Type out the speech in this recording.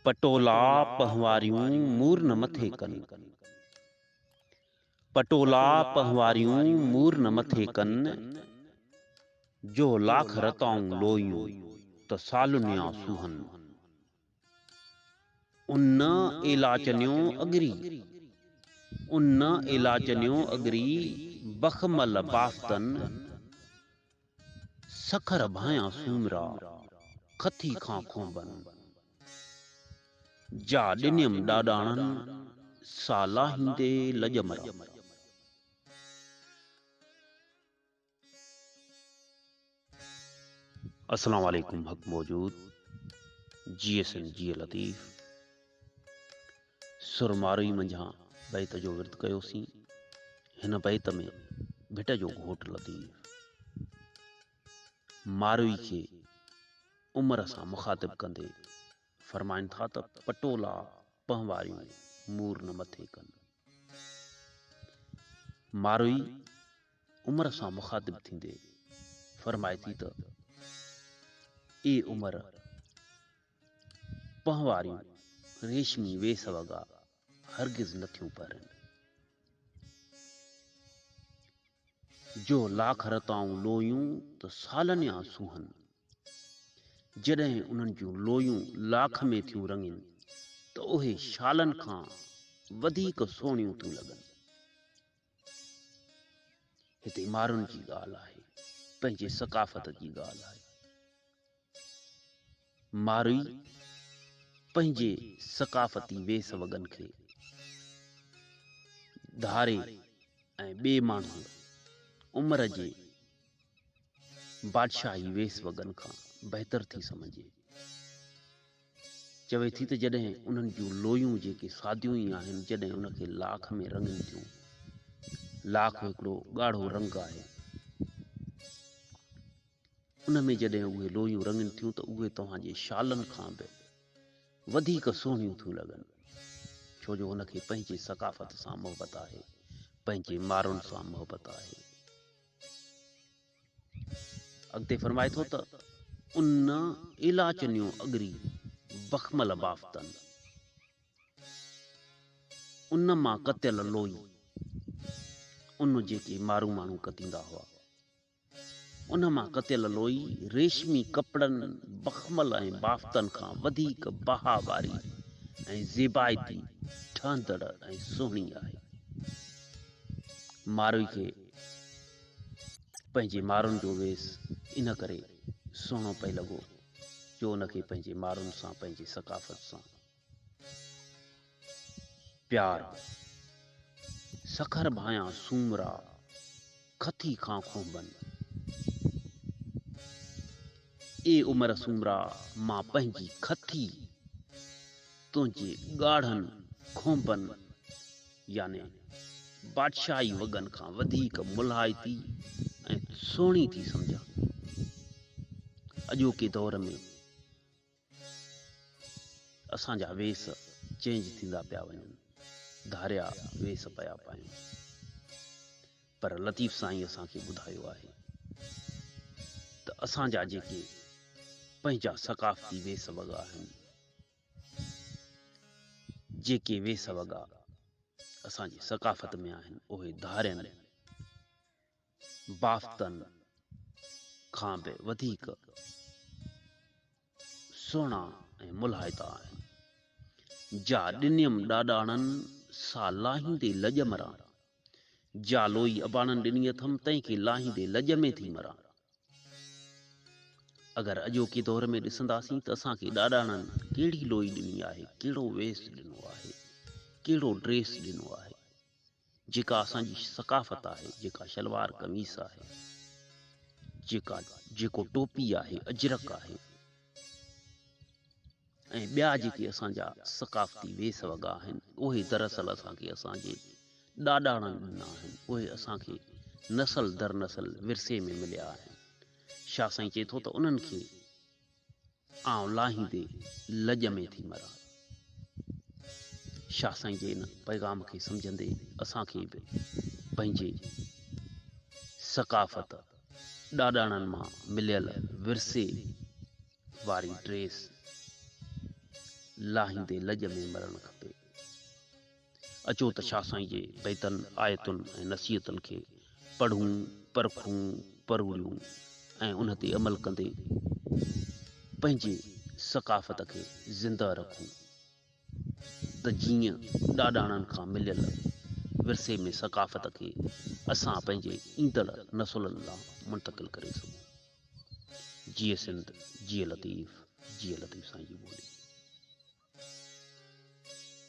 پٽولا پنهواريون مور نه مٿي ڪن. پٽولا پنهواريون مور نه مٿي ڪن، جو لاک رتائون لوئيون ته سالنيا سونهن. ان ايلاچنيو اڳري، ان ايلاچنيو اڳري بخمل بافتن. سکر ڀانيان سومرا، کٿي کان کونبن. جا ڏنيم ڏاڏاڻن، سا لاهيندي لڄ مران. اسلام عليڪم حق موجود جيئي سنڌ جيئي لطيف سر ماروئي منجهان بيت جو ورد ڪيوسين هن بيت ۾ ڀٽ جو گهوٽ لطيف ماروئي کي عمر سان مخاطب ڪندي فرمائن ٿا ته پٽولا پنهواريون مور نه مٿي ڪن. ماروئي عمر سان مخاطب ٿيندي فرمائي ٿي ته اي عمر! پنهواريون ريشمي ويس وڳا هرگز نه ٿيون پهرن. جو لاک رتائون لوئيون ته سالنيا سونهن. جڏهن انهن جون لوئيون لاک ۾ ٿيون رڱين ته اهي شالن کان وڌيڪ سهڻيون ٿيون لڳن. هتي مارن جي ڳالهه آهي، پنهنجي ثقافت جي ڳالهه آهي. ماروئي پنهنجي ثقافتي ويس وڳن کي ڌاري ۽ ٻئي ماڻهو عمر جي بادشاهي ويس وڳن کان بهتر ٿي سمجهي. چوي ٿي ته جڏهن انهن جون لويون جيڪي ساديون ئي آهن جڏهن ان کي لاک ۾ رڱين ٿيون. لاک هڪڙو ڳاڙهو رنگ آهي. ان ۾ جڏهن اهي لويون رڱين ٿيون ته اهي توهان جي شالن کان به وڌيڪ سهڻيون ٿيون لڳن. ڇو جو هن کي پنهنجي ثقافت سان محبت آهي، پنهنجي مارن سان محبت آهي. اڳتي فرمائي ٿو ته ان ايلاچنيو اڳري بخمل بافتن، ان مان ڪتيل لوئي، ان جيڪي مارو ماڻهو ڪتيندا هئا، ان مان ڪتيل لوئي ريشمي ڪپڙن، بخمل ۽ بافتن کان وڌيڪ بها واري ۽ زيبائتي، ٺهندڙ ۽ سهڻي آهي. ماروئي کي پنهنجي مارن جو ويس ان ڪري سهڻو پئي لڳو جو ان کي پنهنجي مارن سان پنهنجي ثقافت سان پيار هو. سکر ڀانيان سومرا کٿي کان کونبن. اي عمر سومرا مان پنهنجي کٿي تنهنجي ڳاڙهن کونبن يعني بادشاهي وڳن کان وڌيڪ ملهائتي ۽ سهڻي ٿي سمجهان. اڄوڪي دور ۾ اسان جا ويس چينج ٿيندا پيا وڃن، ڌاريا ويس پيا پايون. پر لطيف سائين اسان کي ٻڌايو آهي ته اسان جا جيڪي پنهنجا ثقافتي ويس وڳا آهن، جيڪي ويس وڳا اسان جي ثقافت ۾ آهن، اهي ڌارين بافتن کان به وڌيڪ سهڻا ۽ ملهائتا آهن. جا ڏنيم ڏاڏاڻن، سا لاهيندي لڄ مران. جا لوئي اباڻن ڏني اٿم، تنهن کي لاهيندي لڄ ۾ ٿي مران. اگر اڄوڪي دور ۾ ڏسنداسين ته اسان کي ڏاڏاڻن ڪهڙي لوئي ڏني آهي، ڪهڙو ويس ڏنو آهي، ڪهڙو ڊريس ڏنو آهي، جيڪا اسان جي ثقافت آهي، جيڪا شلوار قميص آهي، جيڪا جيڪو ٽوپي آهي، اجرڪ آهي ۽ ٻيا جيڪي اسان جا ثقافتي ويس وڳا آهن، اهي دراصل اسان کي اسان جي ڏاڏاڻن ڏنا آهن، اهي اسان کي نسل در نسل ورثي ۾ مليا آهن. شاهه سائين چئي ٿو ته انهن کي آئون لاهيندي لڄ ۾ ٿي مران. شاهه سائين جي ان پيغام کي سمجهندي اسان کي به پنهنجي ثقافت، ڏاڏاڻن مان مليل ورثي واري ڊريس لاهيندي لڄ ۾ مرڻ کپي. اچو ته شاهه سائين جي بيتن، آيتن ۽ نصيحتن کي پڙهون، پرکون، پروڙيون ۽ ان تي عمل ڪندي پنهنجي ثقافت کي زنده رکون ته جيئن ڏاڏاڻن کان مليل ورثي ۾ ثقافت کي اسان پنهنجي ايندڙ نسلن ڏانهن منتقل ڪري سگهون. جيئي سنڌ، جيئي لطيف، جيئي لطيف سائين جي ٻولي.